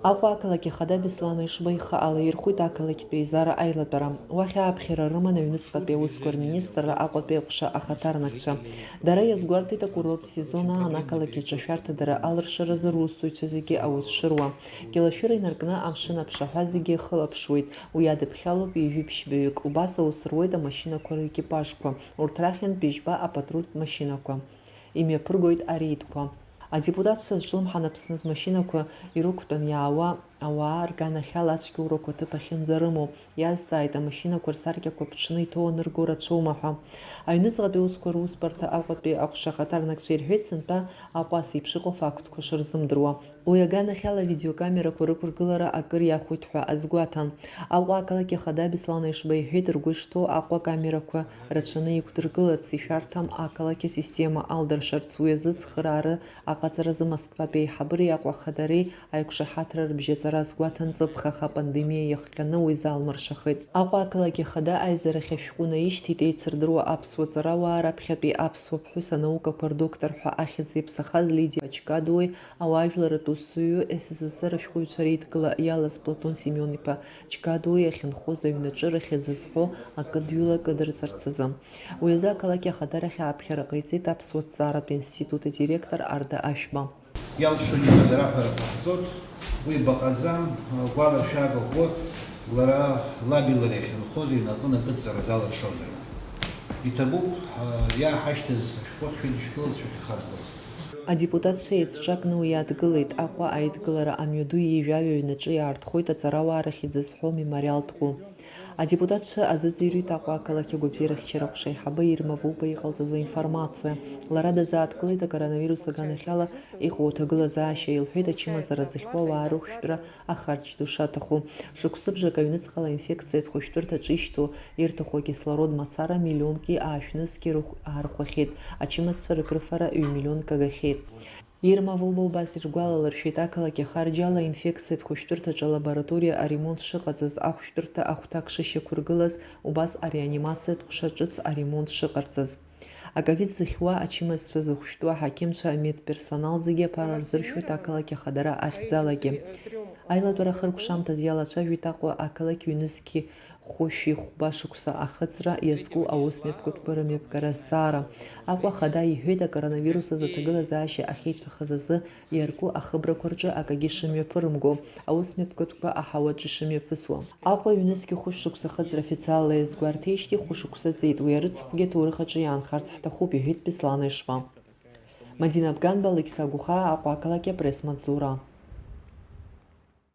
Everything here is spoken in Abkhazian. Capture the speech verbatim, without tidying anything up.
Аҟәа ақалақь ахада Беслан Ешба ихы алаирхәит ақалақьтәи еизара аилатәара. Уахь ааԥхьара рыман аҩныҵҟатәи аусқәа рминистрра Аҟәатәи аҟәша ахаҭарнакцәа. Дара иазгәарҭеит акурорттә сезон аан ақалақь аҿы ашәарҭадара алыршаразы русзуҩцәа зегьы аус шыруа. Кьалашәыра инаркны амшын аԥшаҳәа зегьы ахылаԥшуеит. Уи адыԥхьалоуп ҩажәи ԥшьбаҩык. Убас аус руеит амашьынақәа рекипажқәа. Урҭ рахьынтә быжьба апатрультә машьынақәа. Имҩаԥыргоит ареидқәа. Адепутатцәа зҿлымҳан Аԥсны змашьынақәа ирықәтәан иаауа ауаа рганахьала ацәгьоурақәа ҭыԥ ахьынӡарымоу, иазҵааит, амашьынақәа рсаркьақәа ԥҽны иҭоу анырго рацәоума ҳәа. Аҩныҵҟатәи аусқәа русбарҭа Аҟәатәи аҟәша ахаҭарнакцәа ирҳәеит, сынтәа Аҟәа ас еиԥш иҟоу фактқәа шырзымдыруа. Уи аганахьала авидеокамерақәа рықәыргылара акыр иахәоит ҳәа азгәаҭан. Аҟәа ақалақь ахада Беслан Ешба иҳәеит, ргәы ишҭоу Аҟәа акамерақәа рацәаны иқәдыргыларц ишәарҭам ақалақь асистема алдыршарц. Уи азы цхыраара аҟаҵаразы Москватәи аиҳабыреи Аҟәа ахадареи аиқәшаҳаҭра рыбжьаҵара азгәаҭан ҵыԥхаха апандемиа иахҟьаны уи залмыршахеит. Аҟәа ақалақь ахада аизарахь ашәҟәы наишьҭит еицырдыруа аԥсуа ҵарауаа раԥхьатәи аԥсуа ԥҳәыс анаукақәа рдоктор ҳәа ахьӡ иаԥсахаз Лидиа Ачкадуеи ауаажәларратә усзуҩы, С С С Р ашәҟәыҩҩцәа реидгыла иалаз Платон Семион-иԥа Ҷкадуи ахьынхоз аҩнаҿы рахьӡ зҳәо акыдҩыла кыдырҵарц азы. Уи азы ақалақь ахадарахь ааԥхьара ҟаиҵеит Аԥсуа ҭҵааратә институт адиректор Арда Ашәба. Иалшоит ҳәа дара аҳәара ҟаҳҵоит, уи баҟаӡам, гәаларшәага ӷәӷәа, лара лаби лареи ахьынхоз иҩнаҟны акыдҵара залыршозар. Иҭабуп, иааҳашьҭыз ашәҟәы ахьшәыдышә шәылацәа шәхаргылаз. Адепутатцәа еицҿакны уи иадгылеит, Аҟәа аидгылара амҩаду ҩажәаҩа аҩнаҿы иаартхоит аҵарауаа рахьӡ зҳәо амемориалтә ҟәы. Адепутатцәа азыӡырҩит Аҟәа ақалақь агәабзиарахьчара аҟәша аиҳабы Ирма Вуба иҟалҵаз аинформациа. Лара дазааҭгылеит акоронавирус аганахьала иҟоу аҭагылазаашьа, илҳәеит ачымазара зыхьуа ауаа рыхәшәтәра ахарџь ду шаҭаху. Шықәсыбжак аҩныҵҟала инфекциатә хәышәтәырҭаҿы ишьҭоу ирҭаху акислород мацара миллионки аашәнызқьи рыхә аархәахьеит, ачымазцәа рыкрыфара ҩ-миллионк агахьеит. Ирма Вуба убас иргәалалыршәеит, ақалақь ахарџь ала инфекциатә хәышәтәырҭаҿы алабораториа аремонт шыҟаҵаз, ахәшәтәырҭа ахәҭак шышьақәыргылаз, убас ареанимациатә ҟәша ҿыц аремонт шыҟарҵаз. Аковид зыхьуа, ачымазцәа зыхәшәтәу аҳақьымцәа, амедперсонал зегьы аԥара рзыршәоит ақалақь ахадара ахьӡалагьы. Аилатәара ахыркәшамҭаз иалацәажәеит Аҟәа ақалақь ҩнызқьи хәышәи хәба шықәса ахыҵра иазку аусмҩаԥгатәқәа рымҩаԥгара азҵаара. Аҟәа ахада иҳәеит, акоронавирус азы аҭагылазаашьа ахьеиҭахыз азы иарку ахыбрақәа рҿы акагьы шымҩаԥырымго, аусмҩаԥгатәқәа аҳауаҿы шымҩаԥысуа. Аҟәа ҩнызқьи хәышә шықәса ахыҵра официалла иазгәарҭеижьҭеи хәышықәса ҵит, уи арыцхәгьы аҭоурых аҿы иаанхарц ҳҭахуп, иҳәеит Беслан Ешба. Мадина Бганба, Алықьса Гәыхаа, Аҟәа ақалақь апресс-маҵзура.